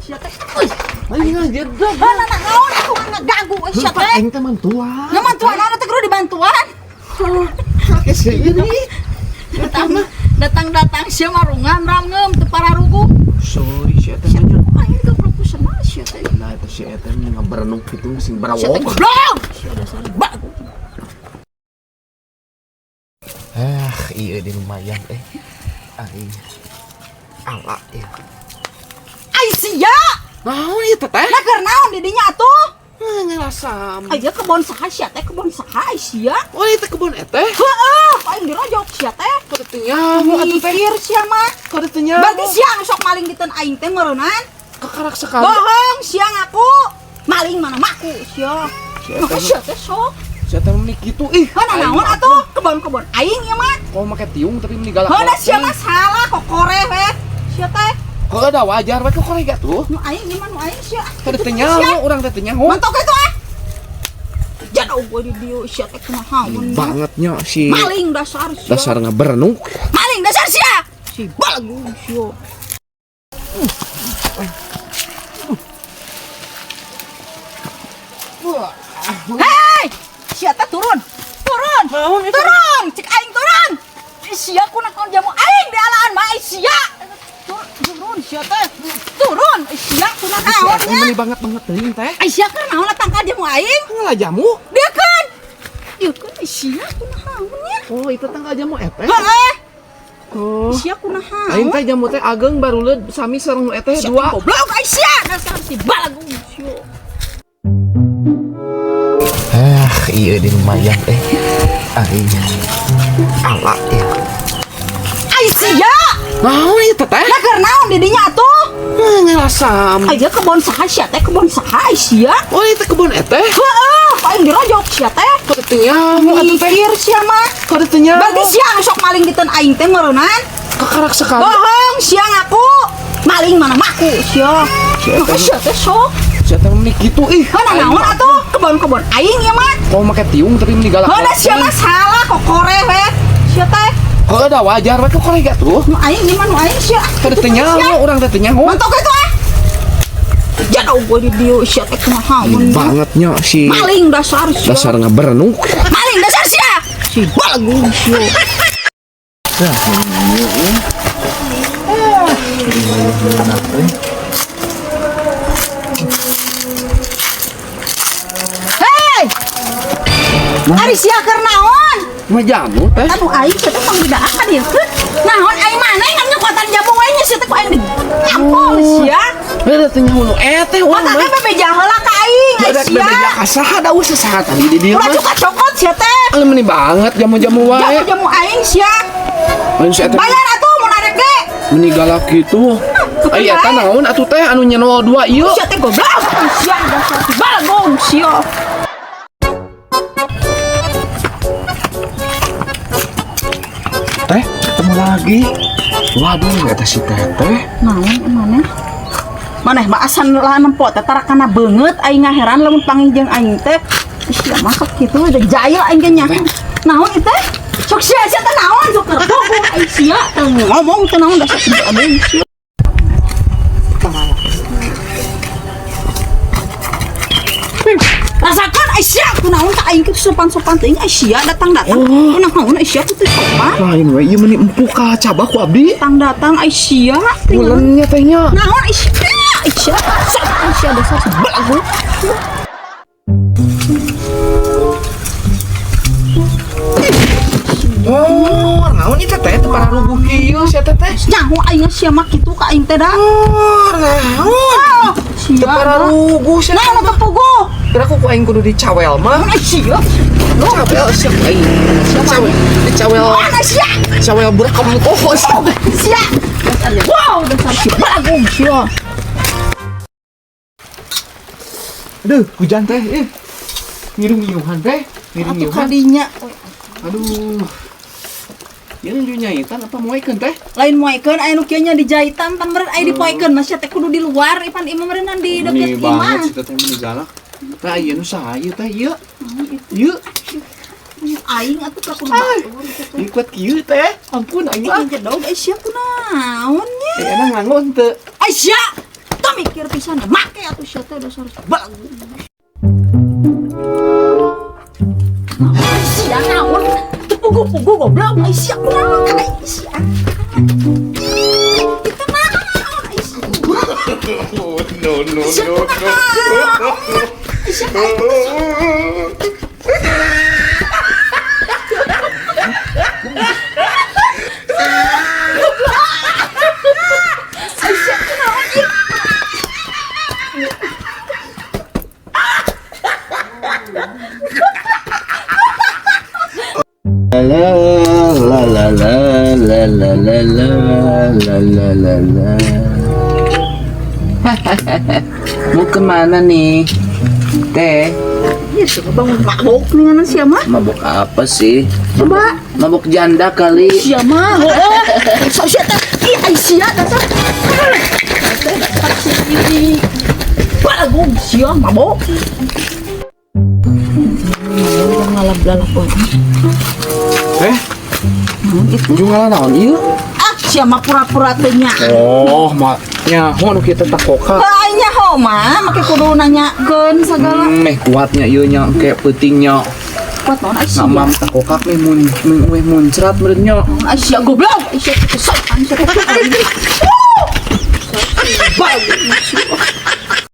Sia teh. Euy, Aing ngajedog. Heuh, naon atuh ngaganggu euy sia teh. Aing teh mantuan. Nya mantuan naon teh kudu dibantuan. Kakek seueur. Datang datang sia marungan ramngeum teu pararuguh. Sorry sia teh Sia mah nya. aing ge profesional sia teh. Nah, eta si eta mah ngaberenung kitu sing Sia teh barawok. goblok. Sia dasar bagu. Ah, iya di lumayan eh. Aing ala ya. Ai sia. Naon ieu teh teh? Lah keur naon di dinya atuh? Ah, ngerasam. Aya kebon saha sia teh, kebon saha ai sia? Oh, ieu teh kebon eteh. Heeh, aing dirojok sia teh. Kok teu nyaho atuh teh? Mikir sia mah. Kok teu nyaho? Berarti sia nu sok maling diteun aing teh meureunnan. Kakarak sekali. Bohong sia ngaku. Maling mana maku sia. Sia Maka teh sia teh sok. Sia teh meni kitu ih. Heuh naon atuh kebon-kebon aing ieu mah. Kok make tiung tapi meni galak. Heuh da sia mah salah kokore we. Sia teh Kok ada wajar we kokore gak tuh? nu aing ieu mah nu aing sia. Kok teu nyaho urang teh teu nyaho. Mantok itu ah. Jadau gua di dieu sia teh kumaha mun. Banget nya si Maling dasar sia. dasar ngaberenung. Maling dasar sia. Si balagu sia. Hei, sia teh turun. Turun. Naon itu? Turun, cek aing turun. Ih, sia kunaon jamu aing di alaan mah ai sia. Turun, turun sia teh. Turun, ai sia kunaon Teh nya. meni banget banget teuing teh. Ai sia keur naon tangkal jamu aing? Ngalah jamu. Dia kan. Dia kan ai sia kunaon nya. Oh, itu tangkal jamu eteh. Heeh. Oh. Sia kunaon. Aing teh jamu teh ageng baruleud sami sareng nu eteh Sia dua. goblok ai sia dasar si balagu sia. Ah, iya di lumayan eh. Aing ala ya. Ai sia. Naon ieu teh teh? Lah keur naon di dinya atuh? Ah, ngerasam. Aya kebon saha sia teh, kebon saha ai sia? Oh, itu kebon eteh. Heeh, aing dirojok sia teh. Kok teu nyaho atuh teh? Mikir sia mah. Kok teu nyaho? Berarti sia nu sok maling diteun aing teh meureunnan. Kakarak sekali. Bohong sia ngaku. Maling mana maku sia. Sia Maka teh. sia teh sok. Sia teh meni kitu ih. Heuh naon atuh kebon-kebon aing ieu mah. Kok make tiung tapi meni galak. Heuh da sia mah salah kokore we. Sia teh Kok ada wajar we kokore gak tuh? nu aing ieu mah nu aing sia. Kok teu nyaho urang teh teu nyaho. Mantok itu ah. Jadau gua di dieu sia teh kumaha mun. Banget nya si Maling dasar sia. dasar ngaberenung. Maling dasar sia. Si balagu sia. Hei! Ari sia keur naon? Mah jamu teh. Anu aing sia teh panggidaan ieu teh. Naon aing maneh ngan nyokotan jamu wae nya sia teh ku aing ditampol sia. Heuh teu nyaho nu eteh urang Mata mah. teh bebeja heula ka aing ai Ada sia. bebeja ka saha da eueuh saha tadi di dieu Ulah mah. cuka cokot sia teh. Alah meni banget jamu-jamu wae. Jamu-jamu aing sia. Lain si eta Bayar atuh mun arek ge. meni galak kitu. Ai eta naon atuh teh anu nya 02 ieu. Sia teh goblok sia dasar si balagong sia. Teh, ketemu lagi. Waduh, eta si teteh. Naon maneh? Maneh mah asan lah nempo teh tarakana beungeut aing ngaheran lamun panggih jeung aing teh. Ih, sia mah sok kitu udah jail aing ge nya. Naon ieu teh? Sok sia sia teh naon sok kerbogo aing sia teh ngomong teh naon dasar si balagong sia. Rasakan ai sia kunaon ka aing kitu sopan-sopan teuing ai sia datang-datang. Kunaon ai sia kitu sopan. Lain we ieu meni empuk ka cabak ku abdi. Datang-datang ai sia. Pulennya teh nya. Naon ai sia? Ai sia. Sok ai sia dasar si balagu. Oh, naon ieu teh teh pararuguh kieu sia teh teh. Nyaho aing sia mah kitu ka aing teh da. Oh, naon? Oh, Teu sia. pararuguh sia. Naon teu puguh? Kira ku aing kudu dicawel mah. Ai sia. Cawel sia aing. Cawel, dicawel. Mana sia? Cawel budak kamu koho sia. Sia. Wow, dasar si balagu sia. Aduh, hujan teh. Ih. Ngiring-ngiuhan teh, Atuh ngiring-ngiuhan. kadinya. Aduh. Ieu nuju nyaitan apa moekeun teh? Lain moekeun aya nu kieu nya dijahitan pan meureun aya dipoekeun mah sia teh kudu di luar ipan ieu mah meureunnan di deket Meni banget imah. si teteh meni galak. Tah ieu nu saha ieu teh ieu? Ieu Aing atuh ka kudu batur kitu. ikut kieu teh. Ampun aing mah. Aing jedog ai sia kunaon nya? Eh, enak nganggo henteu. Ai sia. Tong Mikir pisan ya, make atuh sia teh dasar balag. Naon sia, naon? Teu puguh-puguh, goblok. Ai sia kunaon? Ai sia. Ih, itu naon? Ai sia. No, no, Sia no, no. kunaon? Ai sia kunaon? Ai sia kunaon ieu? La la la la la la la la la la la la. Mau kemana nih? Teh, Ih, coba bangun mabok nih nganan sia mah. Mabok apa sih? Coba. Mabok janda kali. Sia mah, heeh. Sok sia teh. Ih, ai sia dasar. Teh dasar si. Balagog sia mabok. Yang ngalap-lalap wae. Eh, Naon itu? Jual naon ieu? Ah, sia mah pura-pura teh nya. Oh, mak nyaho nu kitu takoka. Heuh, nyaho mah make kudu nanyakeun sagala. Meh kuatnya ieu nya kayak peutingnya. Kuat naon ai sia? Ngamam takokak meh mun meh muncrat meureun nya. Ai sia goblok. Ai sia teh sopan sia teh. Balagog sia.